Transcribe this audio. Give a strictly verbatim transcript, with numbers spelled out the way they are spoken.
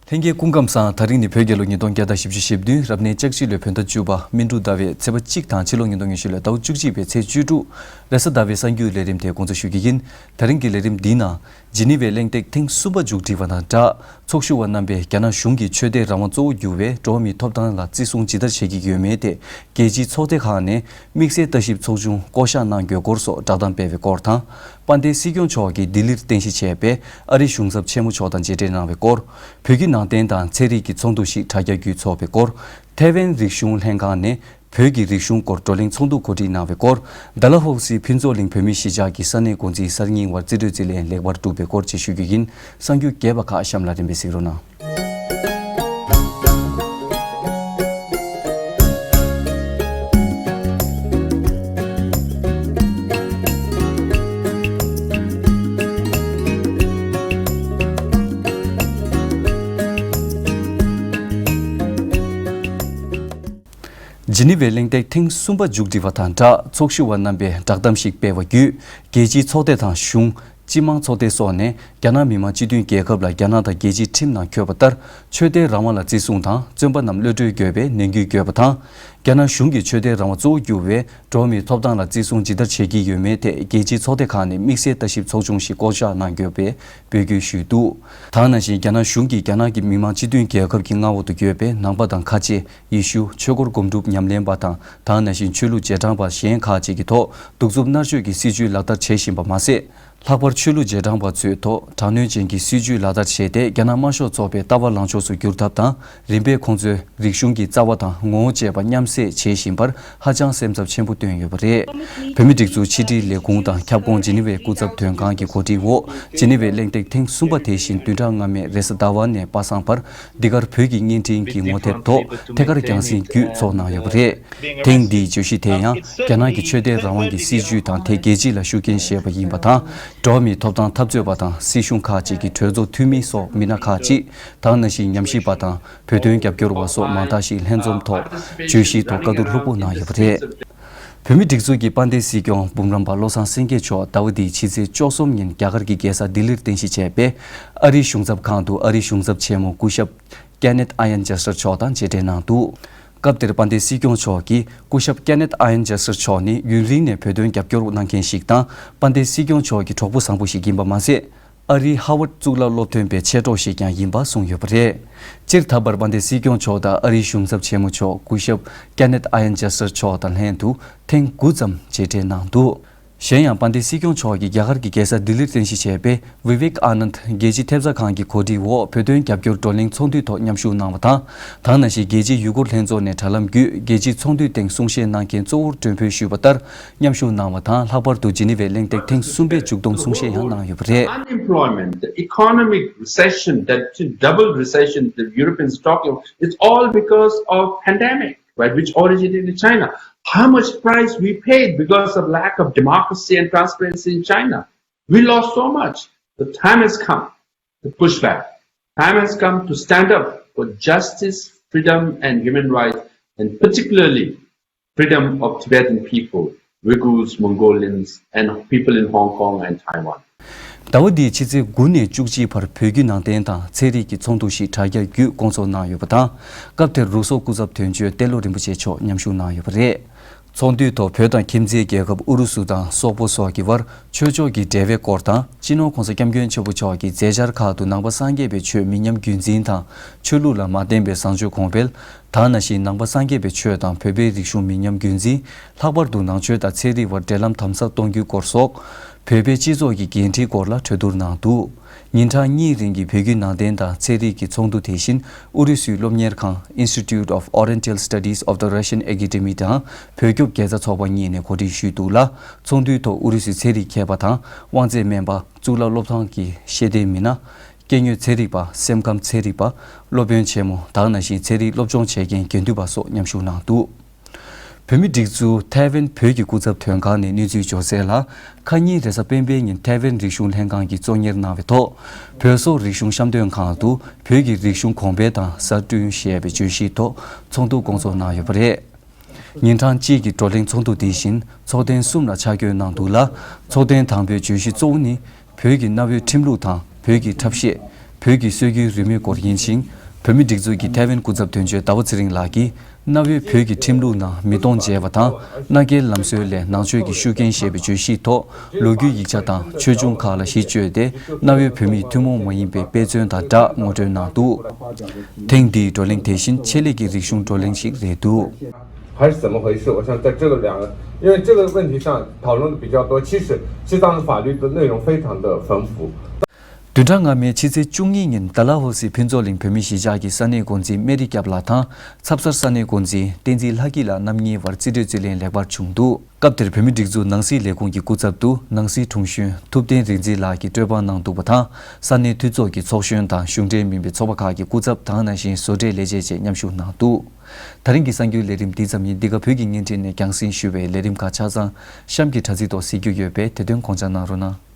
ལྷན་རྒྱས་སྐུ་ཁམས་བཟང་། དེ་རིང་ནི་བོད་རྒྱལ་ལོ་ཉིས་སྟོང་བརྒྱ་དང་བཞི་བཅུ་ཞེ་བདུན། རབ་གནས་ལྕགས་བྱི་ལོའི་བོད་ཟླ་བཅུ་པ། སྨིན་དྲུག་ཟླ་བའི་ཚེས་པ་གཅིག་དང་ཕྱི་ལོ་ཉིས་སྟོང་ཉི་ཤུ་ལོའི་ཟླ་བ་བཅུ་གཅིག་པའི་ཚེས་བཅུ་དྲུག་རེས་གཟའ་ཟླ་བའི་གསར་འགྱུར་ལས་རིམ་དེ་འགོ་འཛུགས་ཞུ་རྒྱུ་ཡིན། དེ་རིང་གི་ལས་རིམ་འདིའི་ནང་། ཇི་ནི་ཝའི་གླེང་སྟེགས་ཐེངས་གསུམ་པ་མཇུག་སྒྲིལ་བ་དང་སྦྲགས། ཚོགས་ཞུགས་པ་རྣམ་པས་རྒྱ་ནག་གཞུང་གིས་ཆོས་དད་རང་དབང་གཙོ་བོ་གྱུར་བའི་འགྲོ་བ་མིའི་ཐོབ་ཐང་ལ་བརྩི་སྲུང་ཇི་ལྟར་བྱེད་ཀྱི་ཡོད་མེད་ཐད། རྒྱལ་སྤྱིའི་ཚོགས་སྡེ་ཁག་ནས་དམིགས་བསལ་ལྟ་ཞིབ་ཚོགས་ཆུང་བསྐོ་གཞག་གནང་དགོས་སྐོར་སོགས་བསྒྲགས་གཏམ་སྤེལ་བའི་སྐོར་དང་། དཔལ་ལྡན་སྲིད་སྐྱོང་མཆོག་གིས་ལྡི་ལིར་རྟེན་གཞི་བྱས་པའི་ཨ་རིའི་གཞུང་ཚབ་ཆེན་མོ་མཆོག་དང་མཇལ་འཕྲད་གནང་བའི་སྐོར། བོད་ཀྱི་ནང་བསྟན་དང་ཚན་རིག་གི་ཚོགས་འདུ་ཞིག་དྲ་རྒྱ་བརྒྱུད་འཚོགས་པའི་སྐོར། ཐའེ་ཝན་རིག་གཞུང་ལྷན་ཁང་ནས་བོད་ཀྱི་རིག་གཞུང་སྐོར་བགྲོ་གླེང་ཚོགས་འདུ་གོ་སྒྲིག་གནང་བའི་སྐོར། ཌལ་ཧོ་སི་ཕུན་ཚོགས་གླིང་བོད་མིའི་གཞིས་ཆགས་ཀྱི་ས་གནས་འགོ་འཛིན་གསར་རྙིང་བར་རྩིས་སྤྲོད་རྩིས་ལེན་ལེགས་པར་གྲུབ་པའི་སྐོར་བཅས་ཞུ་རྒྱུ་ཡིན། གསར་འགྱུར་རྒྱས་པ་ཁག་གཤམ་ལ་རིམ་པས་གཟིགས་རོགས་གནང་། ཇི་ནི་ཝའི་གླེང་སྟེགས་ཐེངས་གསུམ་པ་མཇུག་སྒྲིལ་བ་དང་སྦྲགས། ཚོགས་ཞུགས་པ་རྣམ་པས་བསྒྲགས་གཏམ་ཞིག་སྤེལ་བ་བརྒྱུད། རྒྱལ་སྤྱིའི་ཚོགས་སྡེ་དང་གཞུང་། སྤྱི་དམངས་ཚོགས་སྡེ་སོགས་ནས་རྒྱ་ནག་མི་དམངས་སྤྱི་མཐུན་རྒྱལ་ཁབ་ལ་རྒྱ་ནག་དང་རྒྱལ་སྤྱིའི་ཁྲིམས་ནང་འཁོད་པ་ལྟར་ཆོས་དད་རང་དབང་ལ་བརྩི་སྲུང་དང་བཙོན་པ་རྣམས་གློད་གྲོལ་དགོས་པའི་ནན་སྐུལ་བསྐྱོད་པ་དང་། རྒྱ་ནག་གཞུང་གིས་ཆོས་དད་རང་དབང་གཙོ་བོ་གྱུར་བའི་འགྲོ་བ་མིའི་ཐོབ་ཐང་ལ་བརྩི་སྲུང་ཇི་ལྟར་བྱེད་ཀྱི་ཡོད་མེད་ཐད་རྒྱལ་སྤྱིའི་ཚོགས་སྡེ་ཁག་ནས་དམིགས་བསལ་ལྟ་ཞིབ་ཚོགས་ཆུང་ཞིག་བསྐོ་གཞག་གནང་དགོས་པའི་འབོད་སྐུལ་ཞུས་འདུག། ད་ག་ནང་བཞིན་རྒྱ་ནག་གཞུང་གིས་རྒྱ་ནག་གི་མི་དམངས་སྤྱི་མཐུན་རྒྱལ་ཁབ་ཀྱི་མངའ་འོག་ཏུ་ཡོད་པའི་ནང་པ་དང་ཁ་ཆེ། ཡེ་ཤུ། ཆོས་འཁོར་སྒོམ་སྒྲུབ་ཉམས་ལེན་པ་དང་། ད་ག་ནང་བཞིན་ཆོས་ལུགས་རྗེས་འབྲང་པ་གཞན་ཁག་ཅིག་གི་ཐོག་གདུག་རྩུབ་མནར་གཅོད་ཀྱི་སྲིད་བྱུས་ལག་བསྟར་བྱེད་བཞིན་པ་མ་ཟད། ལྷག་པར་ཆོས་ལུགས་རྗེས་འབྲང་པ་ཚོའི་ཐོག་དྲག་གནོན་ཅན་གྱི་སྲིད་བྱུས་ལག་བསྟར་བྱས་ཏེ། རྒྱ་ནག་དམར་ཤོག་ཚོགས་པའི་ལྟ་བ་ལངས་ཕྱོགས་སུ་བསྒྱུར་ཐབས་དང་། རིམ་པས་ཁོང་ཚོའི་རིག་གཞུང་གི་རྩ་བ་དང་ངོ་བོ་བཅས་པ་མཉམ་བསྲེས་བྱེད་བཞིན་པར་ཧ་ཅང་སེམས་འཚབ་ཆེན་པོ་བཏོན་ཡོད་པ་རེད། བོད་མིའི་སྒྲིག་འཛུགས་ཕྱི་དྲིལ་ལས་ཁུངས་དང་ཁྱབ་ཁོངས་ཇི་ནི་ཝའི་སྐུ་ཚབ་དོན་ཁང་གི་གོ་སྒྲིག་འོག་ཇི་ནི་ཝའི་གླེང་སྟེགས་ཐེངས་གསུམ་པ་དེ་བཞིན་བདུན་ཕྲག་སྔ་མའི་རེས་གཟའ་ཟླ་བ་ནས་པ་སངས་བར། འདི་གར་བོད་ཀྱི་བརྙན་འཕྲིན་གྱི་ངོ་དེབ་ཐོག་ཐད་ཀར་རྒྱང་སྲིང་བརྒྱུད་འཚོགས་གནང་ཡོད་པ་རེད། ཐེངས་འདིའི་བརྗོད་གཞི་དེ་ཡང་རྒྱ་ནག་གི་ཆོས་དད་རང་དབང་གི་སྲིད་བྱུས་དང་དེ་རྒྱལ་སྤྱི་ལ་ཤུགས་རྐྱེན་ཞེས་པ་ཡིན་པ་དང་། འགྲོ་བ་མིའི་ཐོབ་ཐང་འཐབ་རྩོད་པ་དང་སྲིད་གཞུང་ཁག་ཅིག་གི་གྲོས་ཚོགས་འཐུས་མི་སོགས་མི་སྣ་ཁག་ཅིག་དང་། ན་གཞོན་ཉམས་ཞིབ་པ་དང་བོད་དོན་རྒྱབ་སྐྱོར་བ་སོགས་མང་དག་ཞིག་ལྷན་འཛོམས་ཐོག་བརྗོད་གཞིའི་ཐོག་བཀའ་བསྡུར་ལྷུག་པོ་གནང་ཡོད་པ་རེད། བོད་མིའི་སྒྲིག་འཛུགས་ཀྱི་དཔལ་ལྡན་སྲིད་སྐྱོང་འབུམ་རམས་པ་བློ་བཟང་སེང་གེ་མཆོག་ཟླ་བ་འདིའི་ཕྱི་ཚེས་བཅུ་གསུམ་ཉིན་རྒྱ་གར་གྱི་རྒྱལ་ས་ལྡི་ལིར་རྟེན་གཞི་བྱས་པའི་ཨ་རིའི་གཞུང་ཚབ་ཁང་དུ་ཨ་རིའི་གཞུང་ཚབ་ཆེན་མོ་སྐུ་ཞབས་ཀེ་ནེཐ་ཨ་ཡན་ཇེ་སར་མཆོག་དང་མཇལ་འཕྲད་གནང་འདུག། སྐབས་དེར་དཔལ་ལྡན་སྲིད་སྐྱོང་མཆོག་གིས་སྐུ་ཞབས་ཀེ་ནེཐ་ཨ་ཡན་ཇེ་སར་མཆོག་ནི་ཡུན་རིང་ནས་བོད་དོན་རྒྱབ་སྐྱོར་གནང་མཁན་ཞིག་དང་། དཔལ་ལྡན་སྲིད་སྐྱོང་མཆོག་གི་གྲོགས་པོ་བཟང་པོ་ཞིག་ཡིན་པ་མ་ཟད། ཨ་རིའི་ཧ་ཝར་གཙུག་ལག་སློབ་ཐོན་པའི་མཆེད་གྲོགས་ཤིག་ཀྱང་ཡིན་པ་གསུངས་ཡོད་པ་རེད། སྤྱིར་ད་བར་དཔལ་ལྡན་སྲིད་སྐྱོང་མཆོག་དང་ཨ་རིའི་གཞུང་ཚབ་ཆེན་མོ་མཆོག་སྐུ་ཞབས་ཀེ་ནེཐ་ཨ་ཡན་ཇེ་སར་མཆོག་དང་ལྷན་དུ་ཐེངས་དགུ་ཙམ་མཇལ་འཕྲད་གནང་འདུག། གཞན་ཡང་དཔལ་ལྡན་སྲིད་སྐྱོང་མཆོག་གིས་རྒྱ་གར་གྱི་རྒྱལ་ས་ལྡི་ལིར་རྟེན་གཞི་བྱས་པའི་བི་ཝེག་ཨ་ནནྡ་རྒྱལ་སྤྱིའི་ཐེབས་རྩ་ཁང་གི་གོ་སྒྲིག་འོག་བོད་དོན་རྒྱབ་སྐྱོར་བགྲོ་གླེང་ཚོགས་འདུའི་ཐོག་མཉམ་ཞུགས་གནང་བ་དང་། ད་ག་ནང་བཞིན་རྒྱལ་སྤྱིའི་ཡུལ་སྐོར་ལྷན་ཚོགས་ནས་དྲ་ལམ་བརྒྱུད་རྒྱལ་སྤྱིའི་ཚོགས་འདུའི་སྟེང་གསུང་བཤད་གནང་མཁན་གཙོ་བོར་མགྲོན་འབོད་ཞུས་པ་ལྟར། མཉམ་ཞུགས་གནང་བ་དང་། ལྷག་པར་དུ་ཇི་ནི་ཝའི་གླེང་སྟེགས་ཐེངས་གསུམ་པའི་མཇུག་སྡོམ་གསུང་བཤད་ཡང་གནང་ཡོད་པ་རེད། Unemployment, the economic recession, that double recession the Europeans talking about, it's all because of pandemic, right, which originated in China. How much price we paid because of lack of democracy and transparency in China? We lost so much. The time has come to push back. Time has come to stand up for justice, freedom, and human rights, and particularly freedom of Tibetan people, Uyghurs, Mongolians, and people in Hong Kong and Taiwan. ཟླ་བ་འདིའི་ཕྱི་ཚེས་དགུ་ནས་བཅུ་གཅིག་བར་བོད་བརྒྱུད་ནང་བསྟན་དང་ཚན་རིག་གི་ཚོགས་འདུ་ཞིག་དྲ་རྒྱ་བརྒྱུད་བསྐོང་ཚོགས་གནང་ཡོད་པ་དང་། སྐབས་དེར་རུ་སོག་སྐུ་ཚབ་དོན་གཅོད་ཏེ་ལོ་རིན་པོ་ཆེ་མཆོག་མཉམ་ཞུགས་གནང་ཡོད་པ་རེད། ཚོགས་འདུའི་ཐོག་བོད་དང་ཁྱིམ་མཚེས་རྒྱལ་ཁབ་ཨུ་རུ་སུ་དང་སོག་པོ་སོགས་ཀྱི་བར་ཆོས་ཕྱོགས་ཀྱི་འབྲེལ་བའི་སྐོར་དང་། སྤྱི་ནོར་༧གོང་ས་༧སྐྱབས་མགོན་ཆེན་པོ་མཆོག་གིས་མཛད་འཆར་ཁག་ཏུ་ནང་པ་སངས་རྒྱས་པའི་ཆོས་མི་ཉམས་རྒྱུན་འཛིན་དང་། ཆོས་ལུགས་ལ་མ་བརྟེན་པའི་བཟང་སྤྱོད་གོང་འཕེལ། ད་ག་ནང་བཞིན་ནང་པ་སངས་རྒྱས་པའི་ཆོས་དང་བོད་པའི་རིག་གཞུང་མི་ཉམས་རྒྱུན་འཛིན། ལྷག་པར་དུ་ནང་ཆོས་དང་ཚན་རིག་བར་འབྲེལ་ལམ་དམ་ཟབ་གཏོང་རྒྱུའི་སྐོར་སོགས། བོད་པའི་སྤྱི་ཚོགས་ཀྱི་འགན་འཁྲིའི་སྐོར་ལ་གྲོས་བསྡུར་གནང་འདུག། ཉིན་གྲངས་གཉིས་རིང་གི་བོད་བརྒྱུད་ནང་བསྟན་དང་ཚན་རིག་གི་ཚོགས་འདུ་དེ་བཞིན་ཨུ་རུ་སུའི་སློབ་གཉེར་ཁང་Institute of Oriental Studies of the Russian Academy དང་བོད་སྐྱོབ་དགེ་རྩ་ཚོགས་པ་གཉིས་ནས་གོ་སྒྲིག་ཞུས་འདུག་ལ། ཚོགས་འདུའི་ཐོག་ཨུ་རུ་སུའི་ཚན་རིག་མཁས་པ་དང་དབང་རྩའི་སྨན་པ། གཙུག་ལག་སློབ་ཐང་གི་ཤེས་ལྡན་མི་སྣ། སྐྱེ་དངོས་ཚན་རིག་པ། སེམས་ཁམས་ཚན་རིག་པ། སློབ་དཔོན་ཆེན་མོ། ད་ག་ནང་བཞིན་ཚན་རིག་སློབ་སྦྱོང་བྱེད་མཁན་དགེ་འདུན་པ་སོགས་མཉམ་ཞུགས་གནང་འདུག། བོད་མིའི་སྒྲིག་འཛུགས་ཐའེ་ཝན་བོད་ཀྱི་སྐུ་ཚབ་དོན་ཁང་ནས་གནས་ཚུལ་འབྱོར་གསལ་ལ། ཁ་ཉིན་རེས་གཟའ་སྤེན་པའི་ཉིན་ཐའེ་ཝན་རིག་གཞུང་ལྷན་ཁང་གིས་གཙོ་གཉེར་གནང་བའི་ཐོག་བོད་སོག་རིག་གཞུང་བཤམས་སྟོན་ཁང་དུ་བོད་ཀྱི་རིག་གཞུང་གོང་འཕེལ་དང་གསར་སྐྲུན་ཞེས་པའི་བརྗོད་གཞིའི་ཐོག་ཚོགས་འདུ་བསྐོང་ཚོགས་གནང་ཡོད་པ་རེད། ཉིན་གྲངས་གཅིག་གི་བགྲོ་གླེང་ཚོགས་འདུ་དེ་བཞིན་ཚོགས་ཐེངས་གསུམ་ལ་ཆ་བགོས་གནང་འདུག་ལ། ཚོགས་ཐེངས་དང་པོའི་བརྗོད་གཞི་གཙོ་བོ་ནི་བོད་ཀྱི་གནའ་བོའི་ཁྲིམས་ལུགས་དང་བོད་ཀྱི་འཁྲབ་གཞས། བོད་ཀྱི་སྲོལ་རྒྱུན་རིས་མེད་སྐོར་ཡིན་ཞིང་། བོད་མིའི་སྒྲིག་འཛུགས་ཀྱི་ཐའེ་ཝན་སྐུ་ཚབ་དོན་གཅོད་ཟླ་བ་ཚེ་རིང་ལགས་ཀྱིས། གནའ་བོའི་བོད་ཀྱི་ཁྲིམས་ལུགས་ནང་མི་སྟོང་བརྗེ་བ་དང་། མནའ་བསྐྱལ་ལམ་སྲོལ་ལས་ནང་ཆོས་ཀྱི་ཤུགས་རྐྱེན་ཞེས་པའི་བརྗོད་གཞིའི་ཐོག་ལོ་རྒྱུས་ཡིག་ཆ་དང་ཆོས་འབྱུང་ཁག་ལ་གཞི་བཅོལ་ཏེ། གནའ་བོའི་བོད་མིའི་ཐུན་མོང་མ་ཡིན་པའི་དཔེ་མཚོན་དང་སྦྲགས་ངོ་སྤྲོད་གནང་འདུག་ཐེངས་འདིའི་བགྲོ་གླེང་དེ་བཞིན་ཆེད་ལས་ཀྱི་རིག་གཞུང་བགྲོ་གླེང་ཞིག་རེད་འདུག 还是怎么回事？我想在这个两个，因为这个问题上讨论的比较多。其实西藏的法律的内容非常的丰富。 བདུན་ཕྲག་སྔ་མའི་ཕྱི་ཚེས་བཅུ་གཉིས་ཉིན་ཌལ་ཧོ་སི་ཕུན་ཚོགས་གླིང་བོད་མིའི་གཞིས་ཆགས་ཀྱི་ས་གནས་འགོ་འཛིན་སྨན་རི་སྐྱབས་ལགས་དང་ཚབ་གསར་ས་གནས་འགོ་འཛིན་བསྟན་འཛིན་ལྷ་སྐྱིད་ལགས་རྣམ་གཉིས་བར་རྩིས་སྤྲོད་རྩིས་ལེན་ལེགས་པར་བྱུང་འདུག་སྐབས་དེར་བོད་མིའི་སྒྲིག་འཛུགས་ནང་སྲིད་ལས་ཁུངས་ཀྱི་སྐུ་ཚབ་ཏུ་ནང་སྲིད་དྲུང་གཞོན་ཐུབ་བསྟན་རིག་འཛིན་ལགས་ཀྱིས་སྤྲོད་པ་གནང་འདུག་པ་དང་། ས་གནས་འཐུས་ཚོགས་ཀྱི་ཚོགས་གཞོན་དང་གཞུང་འབྲེལ་མིན་པའི་ཚོགས་པ་ཁག་གི་སྐུ་ཚབ་དང་ནང་བཞིན་བཟོ་གྲྭའི་ལས་བྱེད་བཅས་མཉམ་ཞུགས་གནང་འདུག་ད་རིང་གི་གསར་འགྱུར་ལས་རིམ་འདི་ཙམ་ཡིན། འདི་ག་བོད་ཀྱི་བརྙན་འཕྲིན་ནས་རྒྱང་སྲིང་ཞུ་བའི་ལས་རིམ་ཁག་ཆ་ཚང་གཤམ་གྱི་དྲ་ཚིགས་ཐོག་གཟིགས་རྒྱུ་ཡོད་པས་དེ་དོན་དགོངས་འཇགས་གནང་རོགས་གནང་།